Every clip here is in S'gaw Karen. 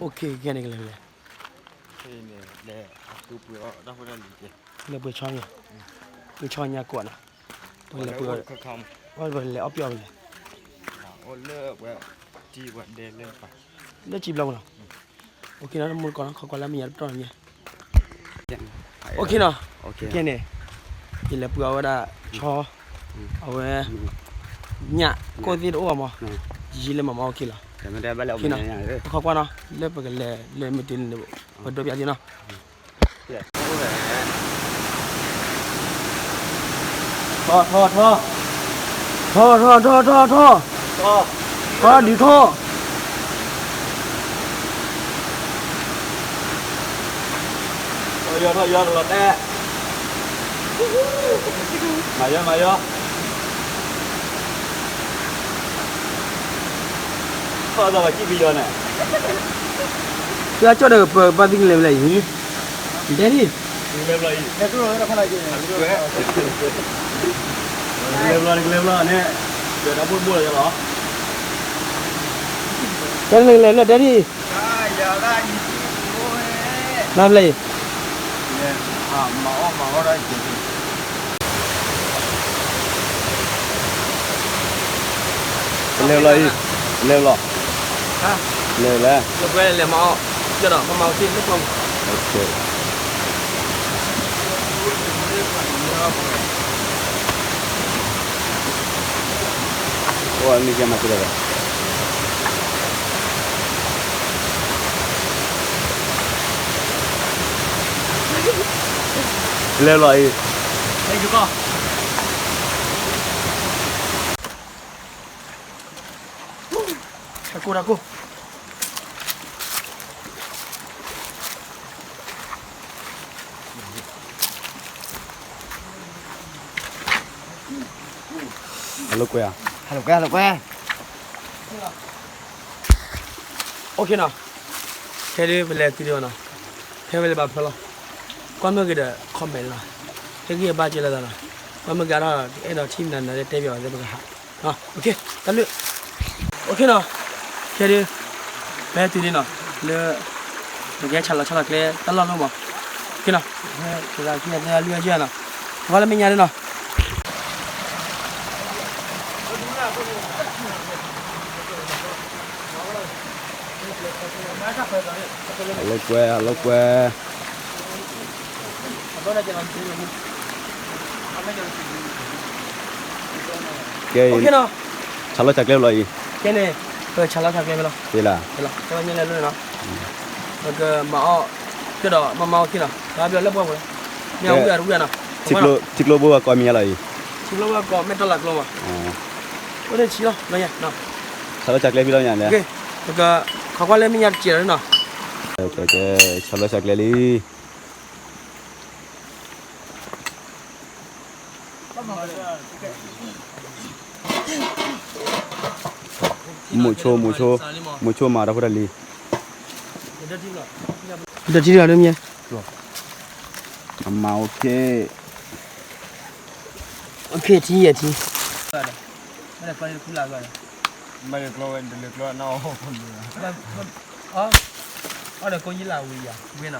အိၣ်ခ့ခဲန့ၣ်ကလဲၤလဲၤ လဲၤပှ့ၤဆီညါ ပှ့ၤဆီညါကိးနီၤ ပလဲၤပှ့ၤ ပလဲၤအီၣ်ပျီၣ်လဲၤ လၢစံးဘျီမနီၤ အိၣ်ခ့နီၤ မူတကိးနီၤ ခီကွၢ်လၢမ့ၢ်ယၤတပတီၢ်နီၤ အိၣ်ခ့နီၤ ခဲန့ၣ် ယလဲၤပှ့ၤအီၣ်ဝဲဒၣ်ဆီ အဝဲ ညၣ် ကိၣ်သ့ၣ်တအိၣ်ဘၣ်မး ယံာ်လၢမၤမၤအိၣ်ခ့လီၤ ပခီကွၢ်နီၤ လၢပကလဲၤလၢမ့ၢ်တုၤလၢန့ၣ် ပဒိးပျးသ့နီၤ ထီၣ် ထီၣ် ထီၣ် ထီၣ် ထီၣ် ထီၣ် ထီၣ် ထီၣ် ဒုးထီၣ် ထီၣ်ယီၤ ထီၣ်ယီၤ တလီၤတဲာ် မၤယီၤ မၤယီၤ ထီၣ်သးဘၣ်ကံၣ်ပယီၤန့ၣ် ကၠီဒီးပဘၣ်သ့ၣ်ကလဲၤဝဲလဲၣ်အံၤ ဒဲဒ် လဲၤဘျီ လဲၤဘျီန့ၣ် ကလဲၤဘျီ ကလဲၤဘျီန့ၣ် ကဲလဲၤလဲၤလၢဒဲဒ် နဘျီအံၤ ကလဲၤဘျီအံၤ ကလဲၤဘျီ လဲၤဘျီ လဲၤမၤအီၣ် ကၠီဒီးမၤမၤအီၣ်သ့ၣ်လၢပှၤ အိၣ်မ့ၢ်ကဲမၤသ့လၢၤဘၣ် လဲၤလီၤအံၤ တၢ်ကိၢ်တၢ်ကိၢ် ဟဲလိာ်ကွဲ ဟဲလိာ်ကွဲ ဟဲလိာ်ကွဲ အိၣ်ခ့နီၤ ခဲဒုးပလဲၤတုၤဒံးဘၣ်နီၤ ဖဲဝဲလဲၤဘၣ်ဖျီလီၤ ကွၢ်မ့ၢ်ဂ့ၤဒီး comment လီၤ ဟဲဂံၢ်ဘါကဲလိာ်သးနီၤ ကွၢ်မ့ၢ်ဂ့ၤဒီး အဲၣ်ဒိးထံၣ်မနုၤနၤလၢတဲဘၣ်အီၤသ့ၣ်ပကဟး တၢ်ဘျုး အိၣ်ခ့နီၤ ခဲဒုး ပဟဲတုၤဒံးနီၤ လၢ ပကဟဲဆၣ်လီၤဆၣ်လီၤကျဲတၢ်လီၢ်လီၤမး အိၣ်ခ့နီၤ ပကဟဲသ့ၣ်လွံၢ်အယုၢ်နီၤ ပဘၣ်လၢမဲာ်ညါဒ်နီၤ ဟဲလိာ်ကွဲ ဟဲလိာ်ကွဲ ကဲ ဆၣ်လီၤဆၣ်ကျဲလီၤအံၤ ကဲန့ၣ် ပဆၣ်လီၤဆၣ်ကျဲမ့ၢ်လီၤ သ့လၢ ပကမၤအီၣ် ကဒီးမၤမၤအီၣ်ခ့နီၤ ဘၣ်ဘျီလၢပှၤပူၤလီၤ မ့ၢ်ဝံၤအတဝံၤနီၤ ထံကျိဘိဘၣ်ကိးမံၤညါလီၤအံၤ ထံကျိဘိဘၣ်ကိးမဲာ်တီၢ်လၢကျိမး အိၣ်န့ၣ်ဆံလီၤ ဆၣ်လီၤဆၣ်ကျဲဖဲလီၤညါလဲၣ် ပက ခီကွၢ်လၢမဲာ်ညါတစဲးလီၤနီၤ ဆၣ်လီၤဆၣ်ကျဲလံ မုဆိ မုဆိ မုဆိမၤတၢ်ဖိတၢ်လံၤ ဒီးထံလီၤဒ်မ့ၢ် မၤ okay ထံယဲၢ်ထံ မ့ၢ်ကျိဝဲတလၢကျိနီၤ အီၣ်ဒီးကိးယံလၢဝံၤယၤ ဝံၤနီၤ ဝံၤ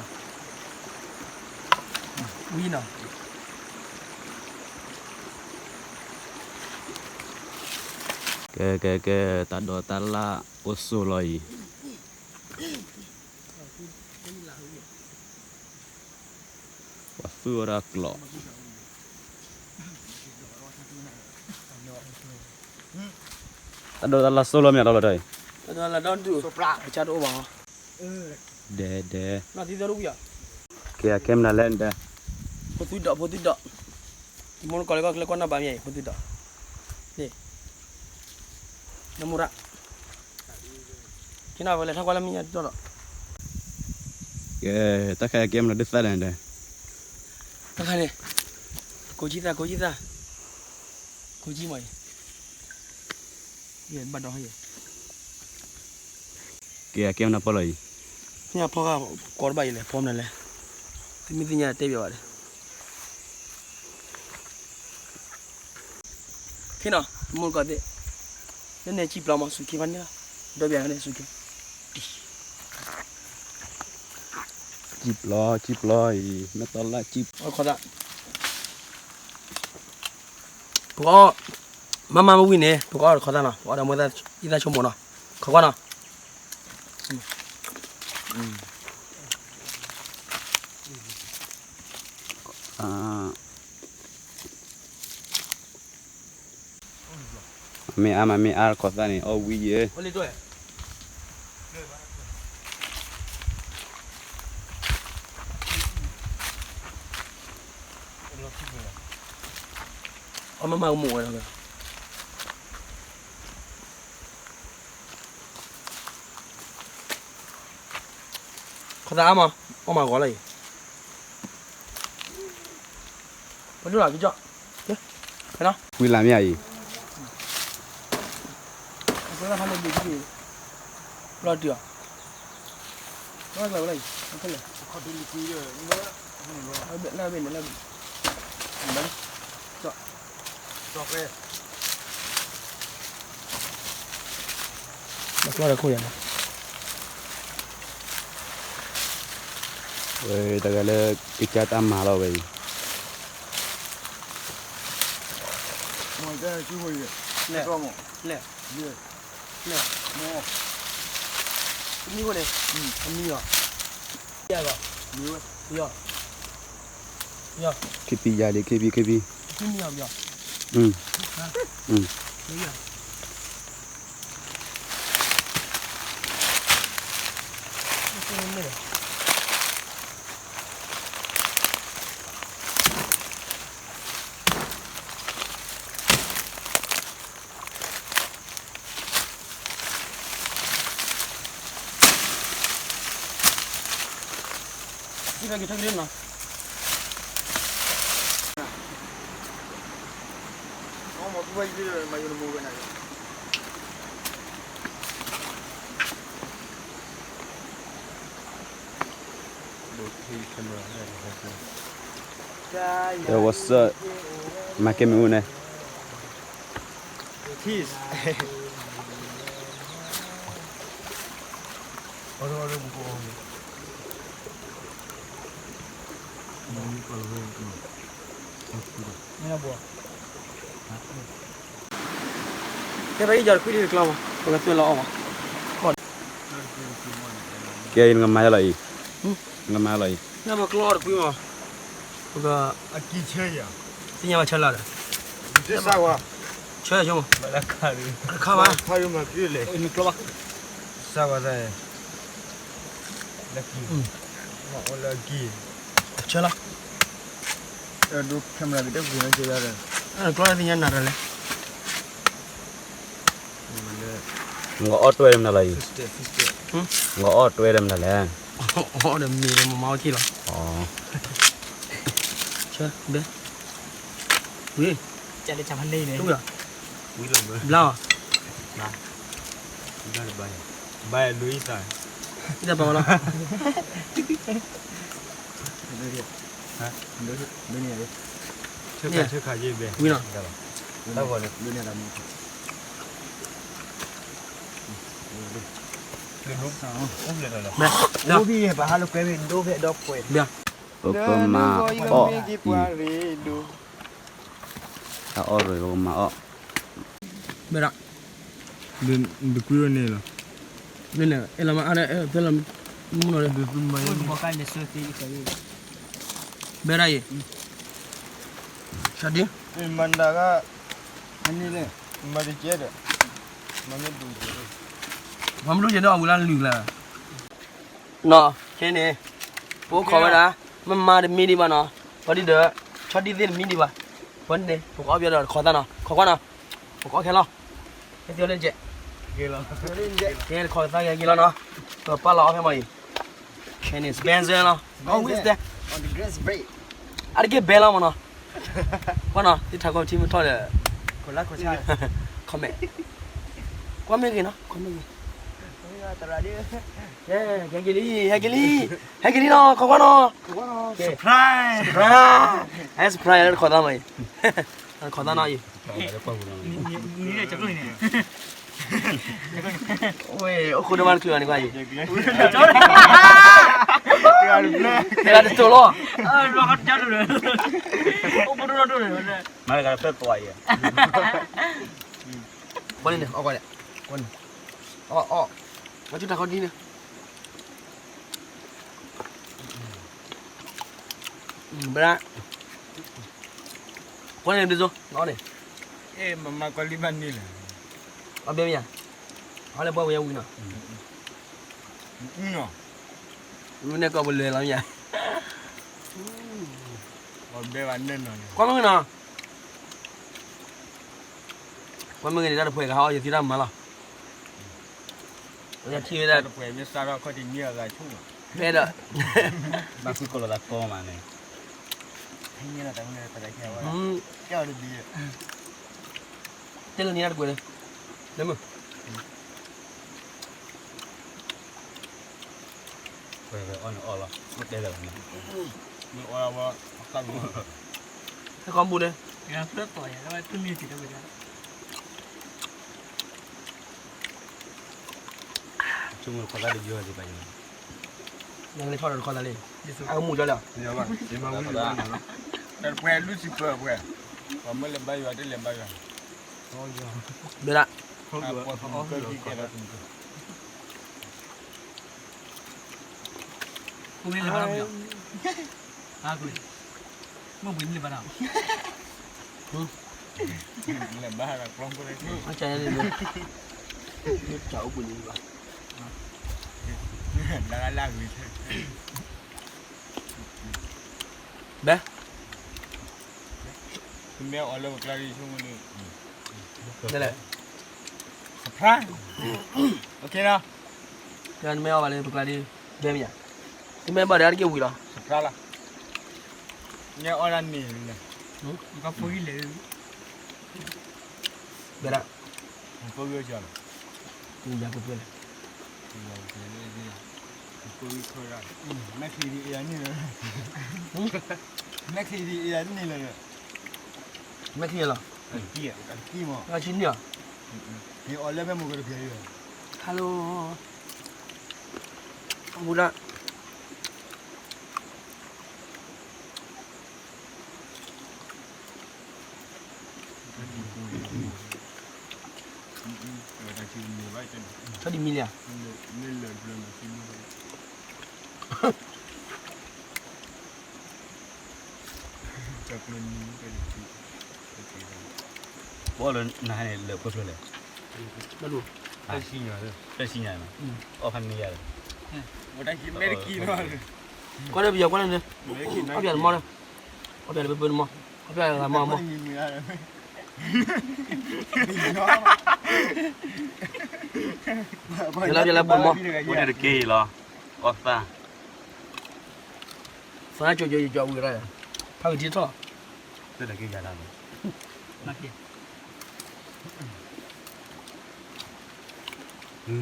နီၤ ကဲ ကဲ ကဲ တၢ်ဒိးတၢ်လၣ်အိၣ်ဆိးလီၤအံၤ ပှၤသူၣ်ဝဲဒၣ်ကျိး တၢ်ဒိးတၢ်လၣ်ဆိးလီၤမ့ၢ်အတီလီၤတၢ်အံၤ တၢ်ဒိးတၢ်လၣ်ဒီဒူၣ် အကစၢ်တအိၣ်ဘၣ် ဒဲဒဲ ကဲ အကဲမနုၤလဲၣ် ဖိသုဒီး ဖိသုဒီး မိၢ်နကီၢ်လၢကီၢ်ချၢကွၢ်နီၣ်ဘၣ်မ့ၢ်အံၤ ဖိသုဒီး န့ၣ် နမူရၣ် ကဲနီၤဝဲလဲၤထီၣ်ကွၢ်လၢမ့ၢ်ညါတတီၢ်ဒီး ကဲ တၢ်ခါအကဲမနုၤဒုးသၣ်လဲၣ်ဒီး တၢ်ခါန့ၣ် ကိးကံသၣ် ကိးကံသၣ် ကိးကံမ့ၢ်အံၤ ယဘၣ်ဒီးယ ကဲ အကဲမနုၤဖီလီၤအံၤ မ့ၢ်အဖီကကိးတဘၣ်အံၤလဲၣ် ဖီမနုၤလဲၣ် တမ့ၢ်သ့ၣ်ညါတဲဘၣ်ဘၣ်ဒီး ခ့နီၤ မိၢ်ကီၢ်သ့ၣ် လၢန့ၣ်စံၣ်ပျီမး စူၤခ့ဖးန့ၣ်လီၤ ဒီဘၣ်န့ၣ်စူၤခ့ တံၢ် ကံၣ်ပျီ ကံၣ်ပျီအံၤ မ့ၢ်တလၢကံၣ် ခီသး ပကအီၣ် မၤမၤမဝံၤန့ၣ် ပကအီၣ်တခီသးနီၤ ပကအီၣ်ဒီးမ့ၢ်သၣ်ဆံမိၢ်နီၤ ခီကွၢ်နီၤ မ့ၢ်အါမးမ့ၢ်အါတခီသၣ်န့ၣ် အီၣ်ဝံၤယဲ အီၣ်မးမးကမိၣ်ဝဲလီၤ ခီသၣ်အါမး အီၣ်မးဂီၤလၢအံၤ ပဒိၣ်လီၤကကီၢ် ဖဲနီၤ ဝံၤလၢမ့ၢ်အံၤ ဘျီတုၤအီၤ ဘျီလၢအံၤ လၢဘ့ၣ်န့ၣ်လၢဘ့ၣ် ဘၣ်ကျီၢ်ဒီးခိၣ်ယၤန့ၣ် ဝဲတဂၤလၢကစၢ်တၢ်မၤလီၤဝဲအံၤ လဲၣ် လဲၣ် လဲၣ် မံၤဃိန့ၣ် အမံၤအီၤ ယၤ ယၤ ခ့ပံယၤလံ ခ့ပံ ခ့ပံ မံၤအီၤ ယၤ Yo, what's up? မၤကဲမ့ၢ်အိၣ်န့ၣ် ကဲ ပဟံးယီၤတခွံလံတကျီမး ပကသွဲလီၤအီၣ်မး ကဲ နကမၤလီၤအံၤ နကမၤလီၤအံၤ နပကျီတခွံမး ပက သ့ၣ်ညါဘၣ်ဆၢလၢ်ဒီး ဆၢဆိမး တခါဘၣ် နကျီဘၣ် စၢ်ဝဲသး လၢကံ လၢကံ ဆၢလီၤ ဒိ camera ကတၢၢ်ပူၤန့ၣ်က့ၤလီၤဒီး နကျီသ့ၣ်ညါနၤဒီးလဲၣ် နကအီၣ်တွဲဒီးမနုၤလီၤအံၤ နကအီၣ်တွဲဒီးမနုၤလဲၣ် အီၣ်ဒီးမ့ၤဒီးမမါအီၣ်က့ၢ်လီၤ ဆၢ ဘဲ ဝံၤ ကၢ်လၢကၢ်ဖးလဲၢ်န့ၣ် တူၢ်လီၤ ဘျါအီၤ ဘျါ ဘျါ ဘျါ အံၤတၢ်ပာ်ဝဲလီၤ ဆၢခါဆၢခါယ့ၢ်ဘဲ ဝံၤလီၤ ဘဲ ပကမၤအီၣ် တၢ်အီၣ်ရ့ၣ်ပကမၤအီၣ် ဘဲဒၣ် တကွံဝဲန့ၣ်လီၤ ဘဲဒၣ်အံၤ မၤတကဲဒီး မၤမ့ၢ်ဒိၣ်ကဲဒီး အဝံၤလၢလွံၢ်ကျါ နီၤ ခဲန့ၣ် ပအိၣ်ခိးဝဲဒၣ် မ့ၢ်မါတမံဒံးဘၣ်နီၤ ပှၤဒ်ဒီး ဆီဒံၣ်သ့ၣ်တမံဒံးဘၣ် ပှၤန့ၣ် ပကအီၣ်ပယီၤဒီးတခီသၣ်နီၤ ခီကွၢ်နီၤ ပကအီၣ်ခဲလီၤ ကဲလီၤ ကဲတခီသၣ်ကဲက့ၤလီၤနီၤ ပပာ်လီၤအီၣ်ဖဲမီၤအံၤ ခဲန့ၣ် Spencer နီၤ always there အါတက့ၢ်ဘဲလီၤမးနီၤ ကွၢ်နီၤ သ့ၣ်ထးခီၣ်ထံမ့ၢ်ထီၣ်ဒီး comment ကွၢ်မ့ၢ်ဂ့ၤနီၤ ကွၢ်မ့ၢ်ဂ့ၤ ဟဲက့ၤလံ ဟဲက့ၤလံ ဟဲက့ၤလံနီၤ ခီကွၢ်နီၤ surprise surprise ဟဲ surprise လၢတခီသၣ်မးအံၤ တခီသၣ်နီၤအံၤ နံၤလၢကၠီကျိန့ၣ် ဝဲၢ် အိၣ်ဃိဒိၣ်မးတချုးဘၣ်န့ၣ်ကွၢ်အံၤ, တဂၤတတိၤလီၤ, အိၣ်ဖှိၣ်ဒိၣ်ထီၣ်ဒိၣ်န့ၣ်, မၤတဂၤတဖျၢၣ်ပှၤအံၤ, ကွၢ်န့ၣ်န့ၣ် အီၣ်ကွၢ်န့ၣ်, ကွၢ်န့ၣ်, အီၣ်အီၣ်, ဝဲဆူတၢ်ခီဒ်န့ၣ် ဘၣ်, ကွၢ်န့ၣ်ဘျုးစိ, အီၣ်န့ၣ်, မၤမၤကီလံဘၣ်န့ၣ်လဲၣ်, အီၣ်ဘဲမ့ၢ်ယါ, အီၣ်လၢပှၤဝဲယဝံၤနီၤ, ဝံၤန့ၣ်ကီၢ်ပလဲၤလီၤမ့ၢ်ယါ, ကွၢ်မ့ၢ်ဂ့ၤနီၤ, ကွၢ်မ့ၢ်ဂ့ၤန့ၣ် တၢ်တပှဲၤကဟးအီၣ်ယသံတၢ်မၤလီၤ, ယထံၣ်ဝဲဒၣ်, ဖဲဒီး, ဘၣ်ဃုကီၢ်လီၤသးကီမးန့ၣ်, တဲလၢနံၤတၢ်တကွဲးလၢ, လၢမုၢ် ဝဲအီၣ်န့ၣ်အီၣ်လီၤ, မ့ၢ်တဲလၢၤဘၣ်န့ၣ်, ဟဲခီမူန့ၣ်, ဆိကမိၣ်တခီသၣ်တယီၢ်သ့ၣ်ဘၣ်ယၤ, နကလဲၤထီၣ်ဒီးတခီသၣ်လံ, အကမူကၠီလၢ, တၢ်တပှဲၤလူစံးပၢၢ်ပှဲၤ, ပှၤမၢလဲၤဘါယွၤတလဲၤဘါယွၤ, ဘဲဒၣ်, ဘဲ မ့ၢ်အီၣ်လၢပကျါဒ်ဆိကမိၣ်န့ၣ်, တမ့ၢ်အီၣ်ဘၣ်လၢပကျါဒ်, ဘဲမ့ၢ်ယါ, တမ့ၢ်ဘၣ်ဒီးအါတက့ၢ်ဝံၤလီၤ, မ့ၢ်အီၣ်ဒၣ်န့ၣ်, ဘဲဒၣ်, ဖိဂံၢ်လၢ, ဖိဂံၢ်လၢ, မဲာ်ချံဒ်အံၤန့ၣ်လီၤ, မဲာ်ချံဒ်အံၤန့ၣ်လီၤ, မဲာ်ချံလီၤ, ဆံနံၣ်လီၤ, မ့ၢ်အီၣ်လၢမဲာ်မုၢ်ကတဖျၢၣ်လီၤ, hello, အဘူးဒၣ် ဆီဒံၣ်မံလံဧါ, ဘၣ်လၢနဟဲန့ၣ်လၢာ်ပှဲၤဖျၢၣ်လဲၣ်, တၢ်စံၣ်ညီၣ်, တၢ်စံၣ်ညီၣ်, အီၣ်ဖးမ့ၢ်ယၤလီၤ, ကွၢ်လၢပယီၤကွၢ်လၢန့ၣ်, အီၣ်ပယီၤလၢပပၢနမီၢ်, အီၣ်ပယီၤလၢပပၢနမီၢ်, ယလၢပယီၤလၢပနမီၢ်, အိၣ်န့ၣ်တက့ၢ်အံၤလီၤ, အီၣ်သၣ် သးကၠိကၠိယကၠီဝံၤရၣ်, ဖးကထံထီၣ်, တၢ်က့ၤယၤလၢ, လၢ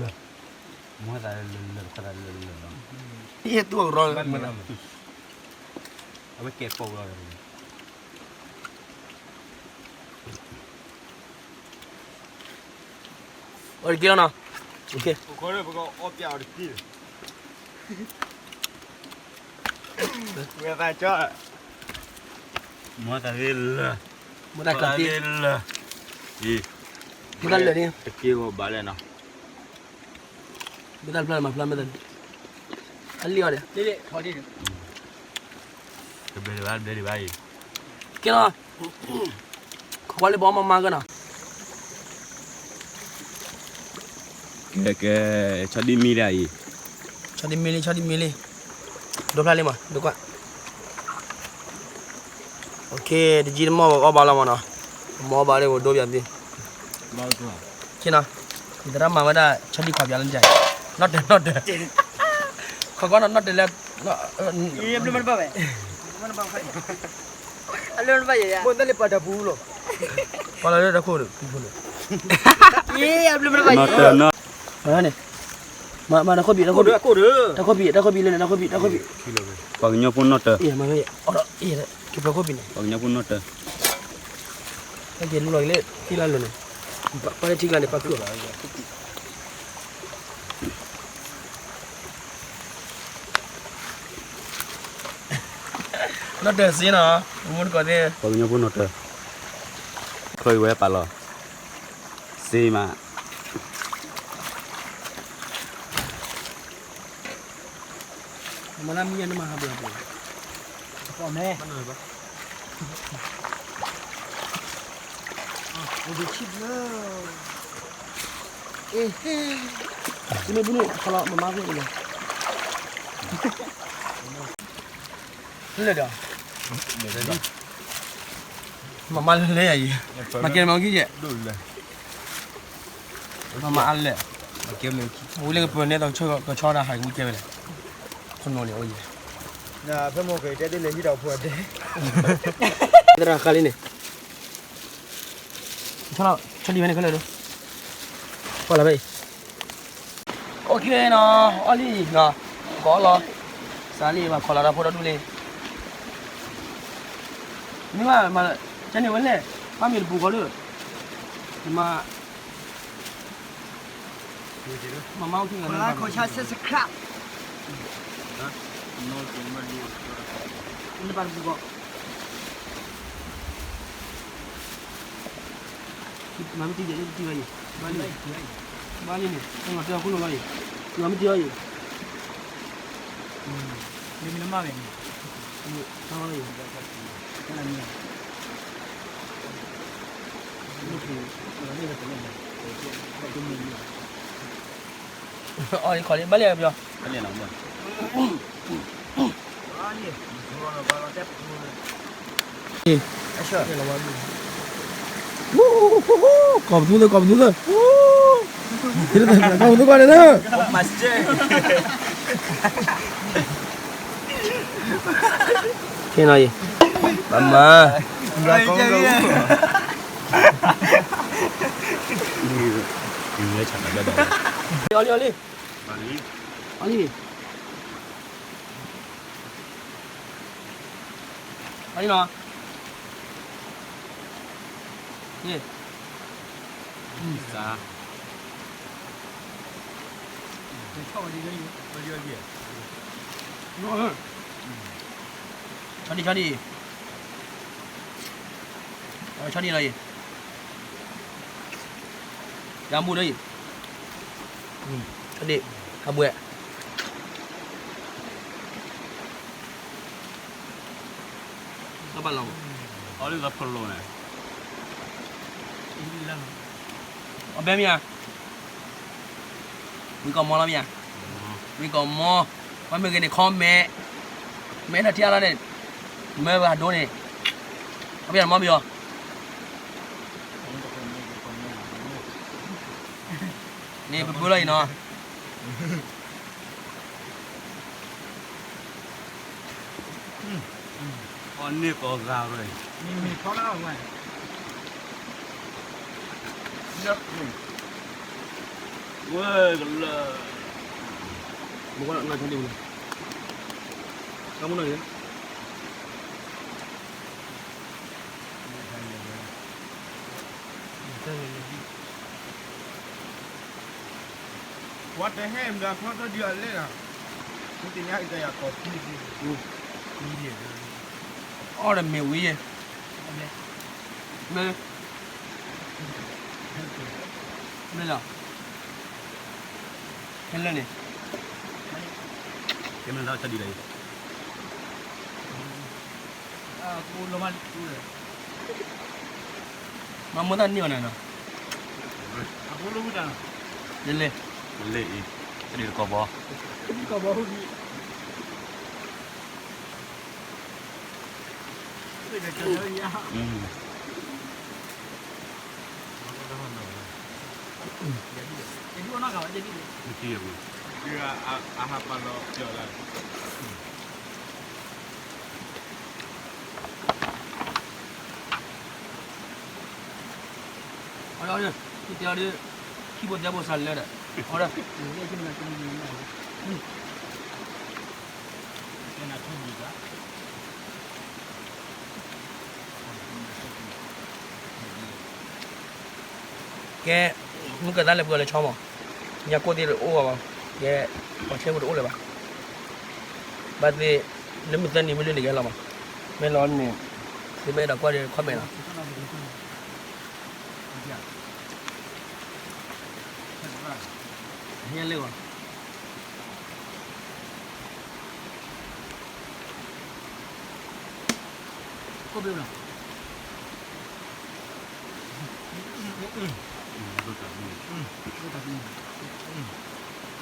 ာ်, မၤသးလၢလၢာ်လၢာ်လၢာ်လီၤ, ဟဲတူၢ်အကရီ, အဝဲကဲပိာ်လီၤ, အီၣ်တက့ၢ်လီၤနီၤ, ဝဲသးကၠီ, မၤသးလၢလၢာ်, မၤသးကျးတ့ၢ်, လၢာ်, အံၤ, မၤသးလၢာ်န့ၣ်, တက့ၢ်ဂီၤဘၣ်လဲၣ်နီၤ, မၤသးဖျါမၤဖျါမၤသး, အလံာ်အီၤဒီး, တဘျဲဒံးဘၣ် တဘျဲဒံးဘၣ်အံၤ, ကဲလီၤ, ခိးကွၢ်လၢပအီၣ်မၤမၤကနီၤ ကဲ ကဲ, ဆီဒံၣ်မံလံအံၤ, ဆီဒံၣ်မံလံ ဆီဒံၣ်မံလံ, ဒိဖျါလံမး ဒိကွၢ်, တကံတမီၢ်အီၣ်ဘၣ်လီၤမးနီၤ, မ့ၢ်အီၣ်ဘၣ်ဒီးပဒိပၠးသ့, ကနီၤ, ယသရၣ်မၤဝဲဒၣ် ဆီဒံၣ်ခွါပၠးလၢန့ၣ်, နီၣ်တၢၤ နီၣ်တၢၤ, ခိးကွၢ်နီၤ နီၣ်တၢၤလၢ, ဘျုးမတဘၣ်ဝဲ, ဘိၣ်သၣ်လၢပှၤတၢ်ပူၤလီၤ, ပှၤလၢတၢ်ခိၣ်ဒီး, ဘျုးမတဘၣ်, န့ၣ်, မၤတၢ်ခိၣ်ဘံၣ် တၢ်ခိၣ်ဘံၣ် တၢ်ခိၣ်ဘံၣ် တၢ်ခိၣ်ဘံၣ် တၢ်ခိၣ်ဘံၣ်, ပှၤကညီဖိနီၣ်တၢၤ, က့ၤဖျိခိၣ်ဘံၣ်န့ၣ်, ပှၤကညီဖိနီၣ်တၢၤ, တၢ်က့ၤလူလီၤက့ၤလၢထံလၢလိၤန့ၣ်, ပၢ်လၢထံကျါန့ၣ် ပၢ်ခုၣ်အီၤ နီၢ်တၢၤစ့နီၤ, မူတကိးသ့ၣ် ပှၤကညီဖိနီၢ်တၢၤ, ချီဝဲပာ်လီၤ, စ့မး, မနမံၤနမၤဟးဘျီဘျီ, ပမဲ မ့ၢ်ဘူးန့ၣ် ခီလီၤ မမါဖိန့ၣ်လီၤ, လၢဒီး မမါလၢလဲၣ်ယၤအံၤ, မၤကဲမၤကံယဲၢ်, မမါအါလဲၣ်, ဝံၤလၢကပၢၤန့ၣ် တၢ်ဆိကမိၣ်ကဲဝဲလဲၣ်, ခီနီၣ်န့ၣ်အိၣ်ယဲၢ်, ဖဲမိၢ်ကတဲဒ်လဲၣ်ဟံးဒီးဖိအတဲ, သရၣ်ဃါလံန့ၣ် ဆီဒံၣ်ဝဲန့ၣ်ခဲလၢာ်ဒီး, ကွၢ်လီၤဖဲအံၤ, အိၣ်ခ့နီၤ, အီၣ်လံနီၤ, ကီးလီၤ, စးလံ ဘၣ်ခီလီၤတၢ်ဖိဒီဒူၣ်လံ, မ့ၢ်ဘၣ်, ကဲန့ၣ်ဝဲလဲၣ်, ဘၣ်မ့ၢ်တပူၤဃီဒီး, မ မမါအိၣ်ခံဂၤလၢ နဘၣ်တပူၤဃီ, မၤမ့ၢ်တံၢ်ယဲၢ် တံၢ်ဘၣ်ယံၤ, ဘၣ်လံ, ဘၣ်လံန့ၣ် တၢ်မၤတၢ်အခိၣ်လိာ်လီၤယံၤ, မၤမ့ၢ်တံၢ်အီၤယံၤ, မ့ၢ်မ့ၢ်နမၢ်ဝဲန့ၣ်, အီၣ်ခီလံ ဘၣ်လံဘၣ်, ကိးပသူသၢ ကိးပသူသၢ, ကိးပသူကွၢ်န့ၣ်လၢ ခ့နီၤအံၤ, ပမၤ, အီၣ်လံ အီၣ်လံ, အီၣ်လံ, အီၣ်လံနီၤ, စး ဆီဒံၣ် ဆီဒံၣ်, ဆီဒံၣ်လီၤအံၤ, ယၤမူဒီးအံၤ, ဆီဒံၣ် ဟးဘှဲး, တဘၣ်လီၤ, အီၣ်လံသးဖလိန့ၣ်, အီၣ်ဘဲမ့ၢ်ဧါ, ဝံကိးမီလီၤမ့ၢ်ဧါ, ဝံကိးမီ, မ့မ့ၢ်ဂ့ၤန့ၣ် comment, မ့ၢ်လၢထံအါလီၤန့ၣ်, မ့ၢ်ဝဲဟးဒိန့ၣ်, အဘၣ်မီမ့ၢ်အီၤ, န့ၣ်ပပၢလီၤအံၤနီၤ. အီၣ်န့ၢ်ကီးဂၤရၢၢ်, မ့ၢ်မ့ၢ်ထီၣ်လၢအဝဲ, ဝဲကလၢာ်, မ့ၢ်ကွၢ်နၤထီၣ်ဒံးဝဲ, ကမူၣ်နီၤ, ပှၤတဟဲမတၤခီထီၣ်ဒံးအီၤလဲၣ်, မ့ၢ်သ့ၣ်ညါအံၤတၢ်ယၤကီၢ်ထံ, အီၣ်ဒီးမ့ၢ်ဝံၤယဲၢ်, မ့ၢ်, မ့ၢ်လီၤ, ဟဲလၢန့ၣ်, ကဲမ့ၢ်လၢတၢ်ဒ်လဲၣ်အံၤ မၤမိၢ်တၢ်န့ၢ်အီၤနၤနီၤ, လၢလဲၣ်, လၢအံၤ, တဒ်တကိးဘီ, တဒ်တကိးဘီ, အဟးပာ်လီၤပျီၢ်လၢ အီၤဒီး, ယတဲအီၤဒီး, ခံဘိသၢဘိစးလၢဒီး, အီၤဒီး, နထီၣ်ဘံၣ်ဘၣ်, အ ကဲ, မုၢ်ကသါလဲၤပှဲၤလၢဆီမး, ညၣ်ကိၢ်သ့ၣ်တအိၣ်ဘၣ်မး, ကဲ, ပှၤဆဲဖိတအိၣ်လၢၤဘၣ်, ဘၣ်သ့ၣ်, လၢမုၢ်သၢနံၤမ့ၢ်လၢန့ၣ်ကဲလီၤမး, မ့ၢ်လီၤန့ၣ်, သုမ့ၢ်အဲၣ်ဒိးကွၢ်ဒီး comment လီၤ. ဟဲလၢဂီၤ ခိၣ်ဘ့ၣ်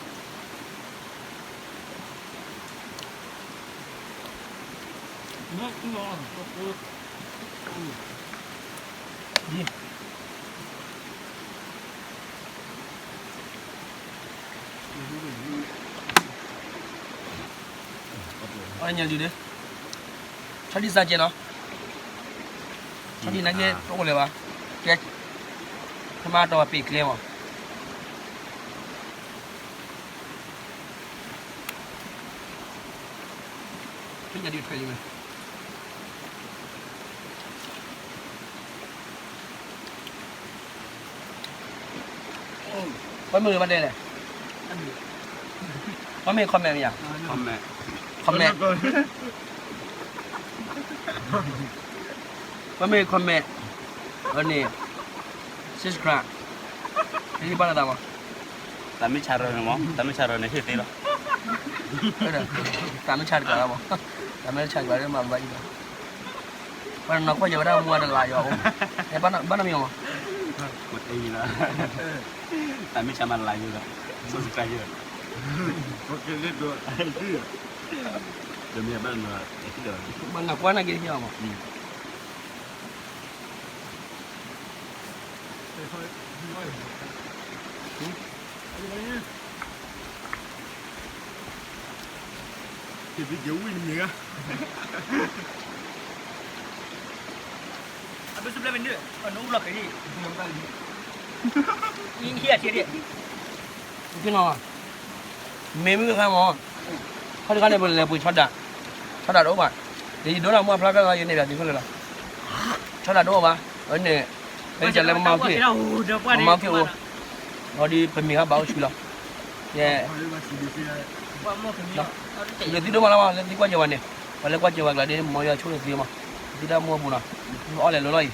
ဘၣ်, အီၣ်ညါဒုးဒုး, ဆီဒံၣ်စၢ်ကဲနီၤ, ဆီဒံၣ်နာ်က့တအိၣ်လၢၤဘၣ်, ကဲ, ဖဲမၤတီၢ်ပှၤပ့ၤကျဲမး ပှၤမ့ၢ်ဂ့ၤဘၣ်တဲလဲၣ်, ပှၤမ့ၢ် comment မ့ၢ်ဧါ, comment, ပှၤမ့ၢ် comment, အန့ၣ် subscribe, ဟ့ၣ်ဘၣ်လၢသးမး, သးမ့ၢ်ဆါရၢန့ၣ်မး, သးမ့ၢ်ဆါရၢန့ၣ်ဟ့ၣ်သ့လီၤ, သးမ့ၢ်ဆါတကးလီၤမး, သးမ့ၢ်ဆါတကးလၢမၤဘၣ်အံၤလီၤ, ပှၤနီၢ်ကွၢ်ယၤဝဲဒၣ်မူအတလါယွၤအိၣ်, ဘၣ်နီတမံၤအီၤမး, သးမ့ၢ်ဆါမၤတလါယွၤလီၤ, subscribe ယၤ ပှၤနီၢ်ကွၢ်နာ်က့ဟ့ၣ်အီၤမး အဘုစူဘျဲမနုၤ အနအိၣ်လီၤခဲအံၤ ဟံၣ်အထံဒံး မ့ၢ်မုၢ် မ့ၢ်ခါမး ခီတခါန့ၣ် ပလဲၤပှ့ၤဆီဒၣ်, ဆီဒၣ်တအိၣ်ဘၣ်, ယဒိနၤမူအဖျါခဲလၢာ် ယန့ၢ်ဘၣ်သံခိၣ်လၢာ်လီၤ, ဆီဒၣ်တအိၣ်ဘၣ်, အန့ၣ် ပလဲၤမၤမၤအိၣ်က့ၢ်, မၤမၤအိၣ်က့ၢ်အိၣ်, အီၤဒ်ပမ့ၢ်ဂၤဘၣ်အိၣ်ဆူလီၤ, ယဲ လၢသုဒိၣ်မးလီၤမး လၢသုကွၢ်စၢၤဝဲန့ၣ်, ပှၤလၢကွၢ်စၢၤဝဲကျါဒ် မ်ယွၤဆိၣ်ဂ့ၤသုမး, သုတၢ်မူအပူၤနီၤ, အီၣ်လဲၤလိၤလီၤ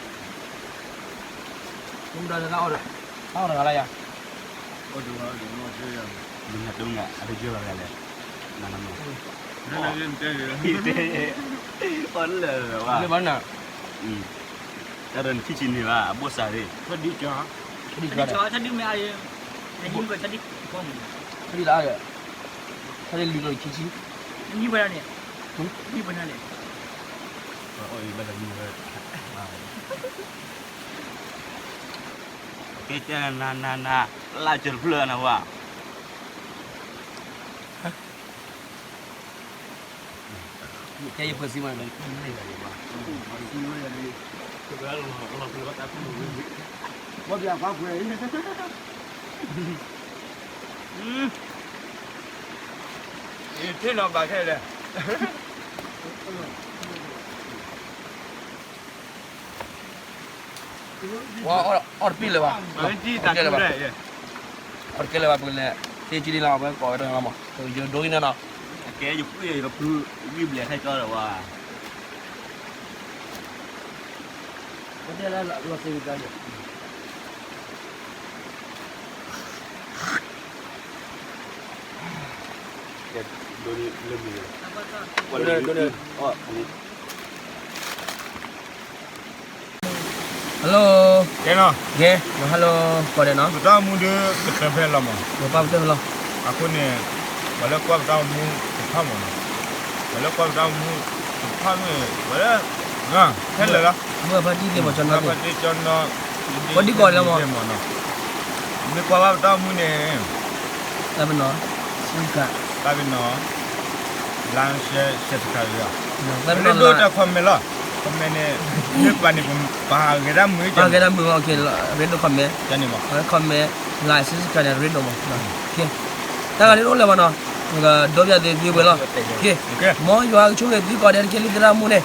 အံၤ, တၢ်အီၣ်တဂၤလၢယၤ, အီၣ်လၢၤဝဲ, တၢ်ရၢနထံၣ်ဆံးန့ၢ်ဘၣ် အဘိၣ်စးရ့ၣ်, ထီၣ်ဒံကီ, ထီၣ်ဒံကီ, ထီၣ်ဒံလံလီၤဆံဆံ, နံၣ်ဝဲဒၣ်န့ၣ်, နံၣ်ဝဲဒၣ်န့ၣ်, ကဲကဲနၤနၤနၤ, လၢစၢၤတဖျၢၣ်နဝၤ ကဲယဖှဲးစံမး, ယထံၣ်နီၤဘၣ်ခဲလၢာ် အီၣ်တပံၢ်လၢၤဘၣ်, အီၣ်တကဲလၢၤဘၣ်, အီၣ်တကဲလၢၤဘၣ် ပကလဲၤ, သ့ၣ်ကံဒ်လီၤ အဝဲကိးဝဲတဂၤလီၤမး, ယဒိကနၣ်နီၤ, အကဲယကွံာ်ယကဖု, ဝံၣ်ဘျဲၣ်ခဲကၠီဒီးဝဲ Hello, ကဲနီၤ, ကဲ, hello, ကိးဒဲးနီၤ, ပတၢ်အိၣ်မူဒုးကတၢၢ်ဖဲလီၤမး, ပပၢ်ပတၢၢ်ဖဲလီၤ, အဃိန့ၣ်, ပှၤလၢကွၢ်ပတၢ်အိၣ်မူတဖၣ်မးနီၤ, ပှၤလၢကွၢ်ပတၢ်အိၣ်မူတဖၣ်မ့ၢ်, ပှၤလၢ, ဖဲလၢာ်လီၤ, မုၢ်ဖါတံၢ်သ့ၣ်မး ကၠီနီသ့ၣ်, ပှၤဒ်ကိးလၢမး, မ့ၢ်ကွၢ်ဘၣ်ပတၢ်အိၣ်မူန့ၣ်, တၢ်ပနီၤ, တၢ်ပနီၤ, like share subscribe လီၤ, ရ့ဒိၣ်တၢ် comment လီၤ, comment န့ၣ်, မ့ၢ်ပာ်န့ၣ်ပပာ်ဂဲၤတၢ်မုာ်, ပာ်ဂဲၤတၢ်မုာ်မး, ရ့ဒိၣ် comment, comment, like subscribe န့ၣ် ရ့ဒိၣ်မး, တၢ်ဂၤဒ်တအိၣ်လၢၤဘၣ်နီၤ, ပကဒိပၠးသုသုဝဲလီၤ, မ်ယွၤကဆိၣ်ဂ့ၤသုကိးဒဲးတက့ၢ်လံသရၣ်မူန့ၣ်,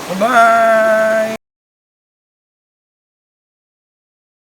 bye bye.